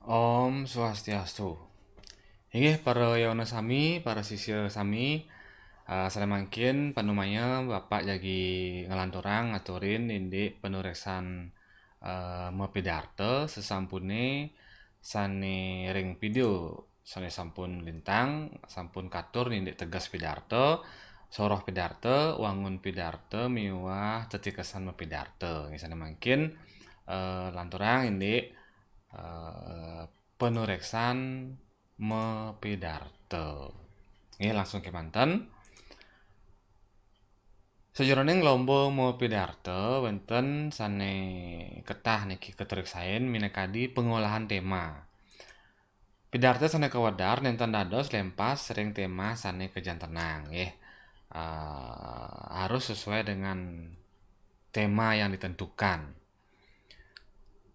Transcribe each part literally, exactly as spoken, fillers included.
Om Swastiastu. Inggih para yowana sami, para sisya sami, eh, sané mangkin panumaya Bapak jagi ngalanturang ngaturin indik panureksan, eh, mapidarta sasampuné sané ring vidéo sané sampun lintang, sampun katur indik teges pidarta, soroh pidarta, wangun pidarta miwah tetikesan mapidarta. Inggih sané mangkin, eh, lanturang indik, eh, panureksan mapidarta. Nggih, langsung kémanten. Sajeroning lomba mapidarta wénten sané ketah niki katureksain minakadi pangolahan téma. Pidarta sané kawedar nénten dados lempas ring téma sané kajantenang, nggih. Eh, harus sesuai dengan tema yang ditentukan.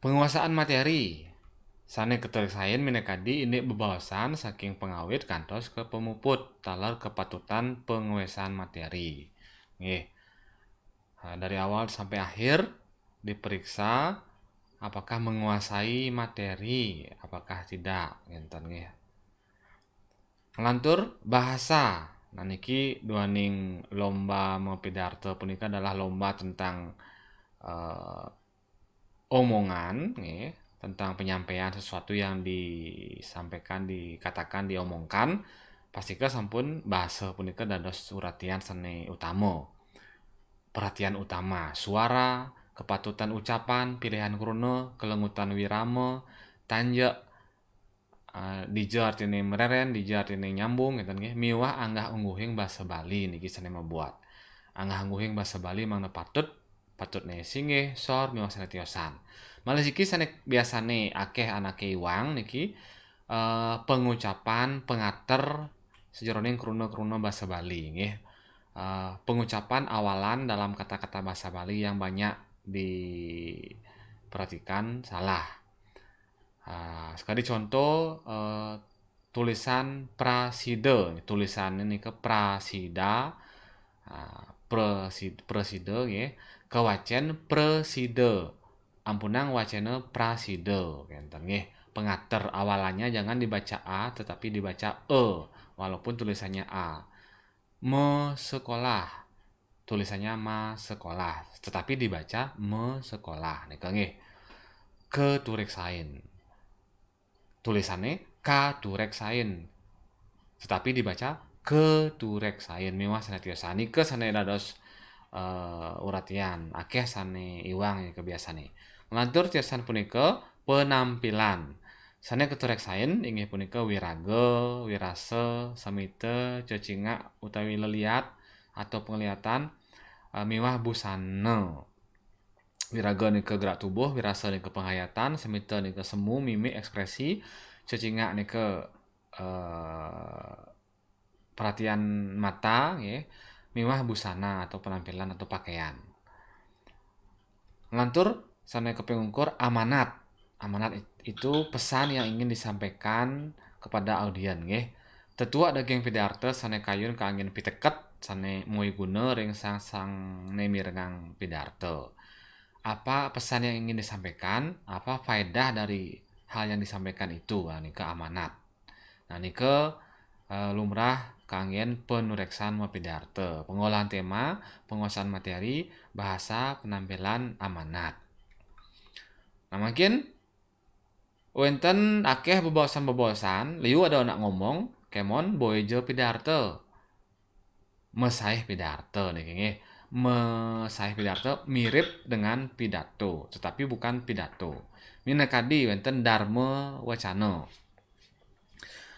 Penguasaan materi sané katureksain minakadi indik bebaosan saking pangawit kantos ka pamuput taler kapatutan penguasaan materi. Nggih. Nah, dari awal sampai akhir diperiksa apakah menguasai materi, apakah tidak, ngénten nggih. Lantur bahasa. Nah, niki duaning lomba mapidarta punika adalah lomba tentang, eh, omongan, nggih, tentang penyampaian sesuatu yang disampaikan, dikatakan, diomongkan, pastika sampun basa punika dados uratian sané utama. Perhatian utama, suara, kepatutan ucapan, pilihan kruna, kelengutan wirama, tanja, eh, dija artiné marérén, dija artiné nyambung, ngénten nggih, miwah anggah ungguhing basa Bali niki sané mabuat. Anggah ungguhing basa Bali mangda patut, patutné singgih, sor, miwah sané tiosan. Malih siki sané biasané akéh anaké iwang niki, eh, pengucapan, pengater sajeroning kruna-kruna basa Bali, nggih. Eh, pengucapan awalan dalam kata-kata bahasa Bali yang banyak diperhatikan salah. Ah, sakadi conto, eh, tulisan prasida. Tulisané nika prasida, ah, prasi-, prasida nggih. Kawacén prasida. Ampunang wacana prasida, kénten nggih. Pengater awalannya jangan dibaca A, tetapi dibaca E, walaupun tulisannya A. Masekolah. Tulisannya masekolah, tetapi dibaca mesekolah. Nika nggih. Katureksain. Tulisané katureksain, tetapi dibaca ketureksain. Miwah sané tiosan nika sané dados, eh, uratian. Akéh sané iwang nika biasané. Nglantur tiosan punika penampilan. Sané katureksain inggih punika wiraga, wirasa, samita, cecingak utawi leliat atau penglihatan, eh, miwah busana. Wiraga nika gerak tubuh, wirasa nika penghayatan, samita nika semu, mimik, ekspresi, cecingak nika, eh, perhatian mata, nggih, miwah busana atau penampilan atau pakaian. Nglantur sané kaping ungkur amanat. Amanat it-, itu pesan yang ingin disampaikan kepada audien, nggih. Tetuek daging pidarta sané kayun kanggén piteket sané muwi guna ring sang-sangné mirengang pidarta. Apa pesan yang ingin disampaikan? Apa faedah dari hal yang disampaikan itu? Nah, nika amanat. Nah, nika, eh, lumrah kanggén panureksan mapidarta. Pengolahan tema, penguasaan materi, bahasa, penampilan, amanat. Nah, mangkin wénten akéh bebaosan-bebaosan, liu ada anak ngomong, kémon boya ja pidarta. Mesaih pidarta niki nggih. Mesaih pidarta mirip dengan pidato, tetapi bukan pidato. Minakadi wénten darma wacana.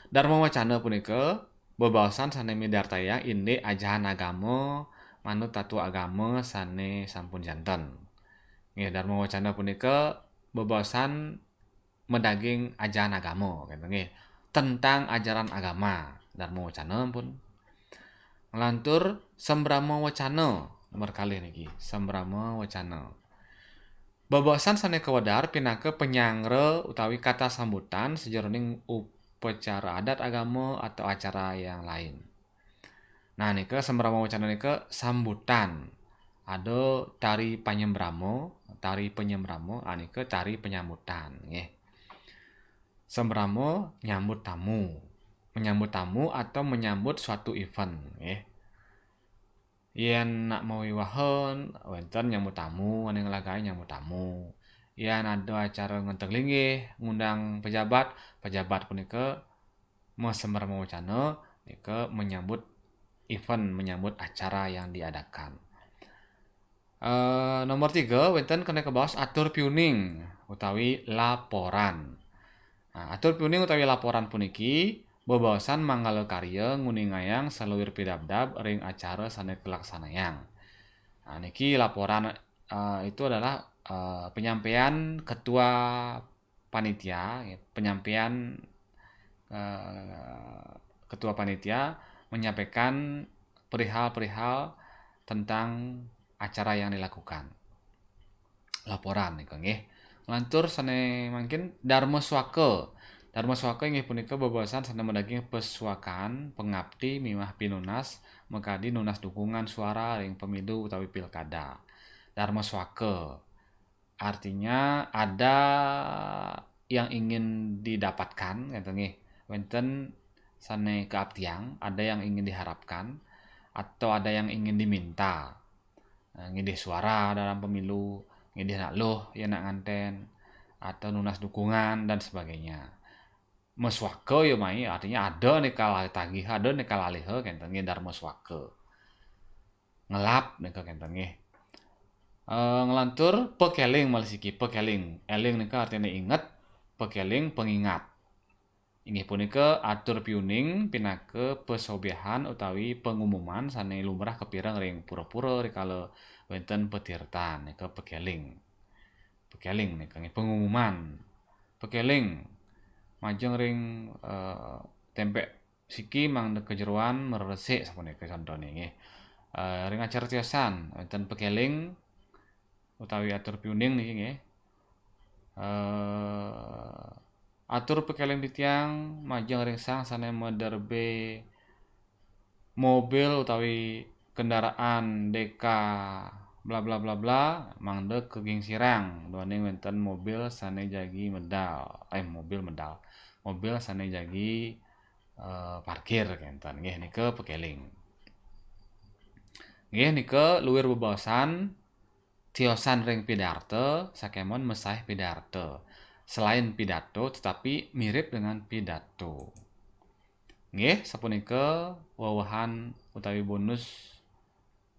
Darma wacana punika bebaosan sané midartayang indik ajahan agama manut tatua agama sané sampun janten. Nggih, darma wacana punika bebaosan madaging ajahan agama, gitu nggih. Tentang ajaran agama, darma wacana pun. Nglantur sambrama wacana, nomor kalih niki, sambrama wacana. Bebaosan sané kawedar pinaka panyanggra utawi kata sambutan sajeroning upacara adat agama atau acara yang lain. Nah, nika sambrama wacana nika sambutan. Ada tari panyambrama, tari panyambrama, ah, nika tari panyambutan, nggih. Sembrama nyambut tamu. Menyambut tamu atau menyambut suatu event, nggih. Yén nak mawiwahan, wénten nyambut tamu, ané nglagaé nyambut tamu. Yén ada acara ngenteg linggih, ngundang pejabat, pejabat punika masembrama wacana, nika menyambut event, menyambut acara yang diadakan. Eh, nomor tiga, wénten kené kabaos atur piuning utawi laporan. Nah, atur piuning utawi laporan puniki bebaosan manggala karya nguningayang saluir pidabdab ring acara sané kalaksanayang. Nah, niki laporan, eh, itu adalah, eh, penyampaian ketua panitia, ya, penyampaian, eh, ketua panitia menyampaikan perihal-perihal tentang acara yang dilakukan. Laporan nika nggih. Nglantur sané mangkin Dharma Swaka. Dharma Swaka inggih punika bebaosan sané madaging pesuakan, pangapti miwah pinunas makadi nunas dukungan suara ring pemilu utawi pilkada. Dharma Swaka. Artinya ada yang ingin didapatkan, gitu nggih. Wénten sané kaaptiang, ada yang ingin diharapkan, atau ada yang ingin diminta. Nah, ngidih suara dalam pemilu, ngidih nak luh, ya nak nganten, atau nunas dukungan dan sebagainya. Maswaka ya mai, artinya ada nika lalih tagih, ada nika lalih, kénten nggih, Dharma Swaka. Ngelap nika kénten nggih. Eh, nglantur pakéling malih siki, pakéling. Éling nika artinya inget, pakéling pengingat. Inggih punika atur piuning pinaka pasobiahan utawi pangumuman sané lumrah kapireng ring pura-pura rikala wénten patirtan, nika pakéling. Pakéling nika nggih pangumuman. Pakéling majeng ring, eh, témpék siki mangda kajeroan mareresik sapunika contoné nggih. Eh, ring acara tiosan wénten pakéling utawi atur piuning niki nggih. Eh, atur pakéling titiang majeng ring sang sané maderbé mobil utawi kendaraan D K bla bla bla bla, mangda kagingsirang duaning wénten mobil sané jagi medal, eh, mobil medal, mobil sané jagi, eh, parkir kénten nggih, nika pakéling. Nggih, nika luir bebaosan tiosan ring pidarta, sakémaon mesaih pidarta. Selain pidato, tetapi mirip dengan pidato. Nggih, sapunika wewehan utawi bonus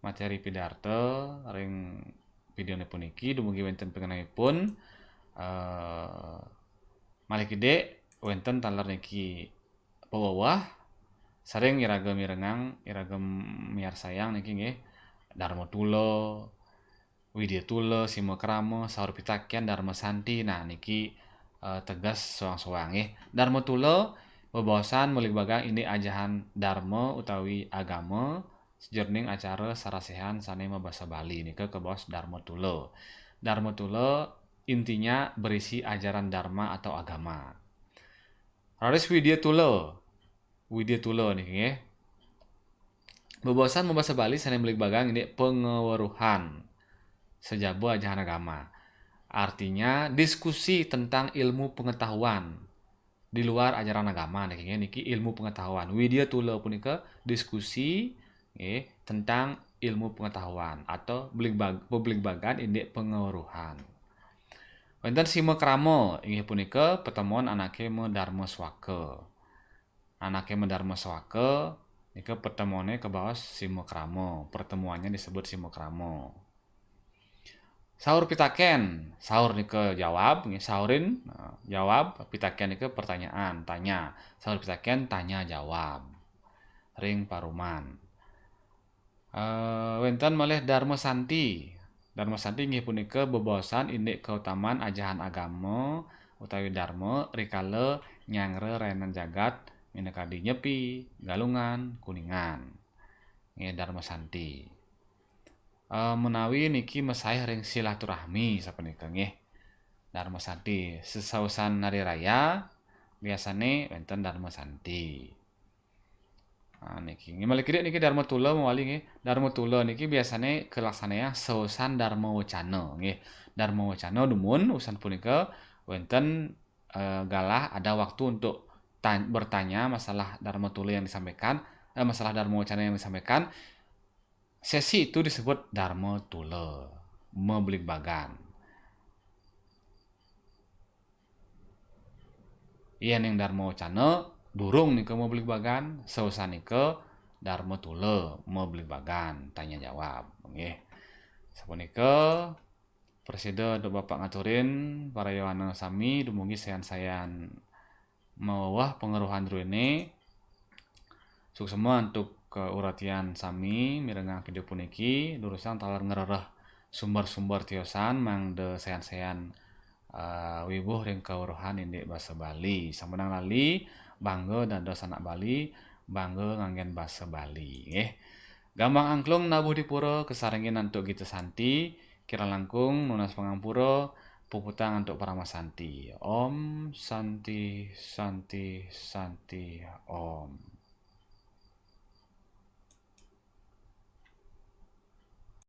materi pidarta ring vidéoné puniki. Dumugi wénten pingenaipun, eh, malih kidik wénten taler niki paweweh, sering iraga mirengang, iraga miarsayang niki nggih, Dharma Tula, Widya Tula, Sima Krama, Saur Pitakén, Dharma Santi. Nah, niki, eh, teges soang-soang nggih. Dharma Tula bebaosan maligbagang indik ajahan dharma utawi agama, sajeroning acara sarasihan sané mabasa Bali nika kabaos Dharma Tula. Dharma Tula intinya berisi ajaran dharma atau agama. Raris Widya Tula. Widya Tula niki nggih. Bebaosan mabasa Bali sané maligbagang indik pangaweruhan sajaba ajahan agama. Artinya diskusi tentang ilmu pengetahuan di luar ajaran agama niki nggih, niki ilmu pengetahuan. Widya Tula punika diskusi nggih tentang ilmu pengetahuan atau beligbag-, bebligbagan indik pangaweruhan. Wénten Sima Krama inggih punika pertemuan anaké madarma swaka. Anaké madarma swaka nika pertemuané kabaos Sima Krama, pertemuannya disebut Sima Krama. Saur pitakén, saur nika jawab nggih, saurin, nah, jawab, pitakén nika pertanyaan, tanya. Saur pitakén, tanya jawab. Ring paruman. Eh, wénten malih Dharma Santi. Dharma Santi inggih punika bebaosan indik kautaman ajahan agama utawi dharma rikala nyanggra rayanan jagat minakadi Nyepi, Galungan, Kuningan. Nggih, Dharma Santi. Eh, menawi niki mesaih ring silaturahmi sapunika nggih. Dharma Santi, sesausan hari raya biasané wénten Dharma Santi. Nah, niki. Nggih, malih kidik niki Dharma Tula mawali nggih. Dharma Tula niki biasané kalaksanayang sausan Dharma Wacana nggih. Dharma Wacana dumun usan punika wénten eh, galah, ada waktu untuk tan- bertanya masalah Dharma Tula yang disampaikan, eh, masalah Dharma Wacana yang disampaikan, sesi itu disebut Dharma Tula, mabligbagan. Yén ning Dharma Wacana, durung nika mabligbagan, sausah nika Dharma Tula, mabligbagan, tanya jawab. Nggih. Sapunika, prasida untuk Bapak ngaturin para yowana sami, dumugi sayan-sayan maweweh pangerohan druene. Suksema antuk, eh, uratian sami mirengang video puniki, durusang taler ngrereh sumber-sumber tiosan mangda sayan-sayan, eh, wibuh ring kaweruhan indik basa Bali. Sampunang lali, bangga dados anak Bali, bangga nganggen basa Bali, nggih. Gambang angklung nabuh di pura, kasarengin antuk gita santi, kirang langkung nunas pangampura, puputang antuk parama santi. Om Santi, Santi, Santi, Om.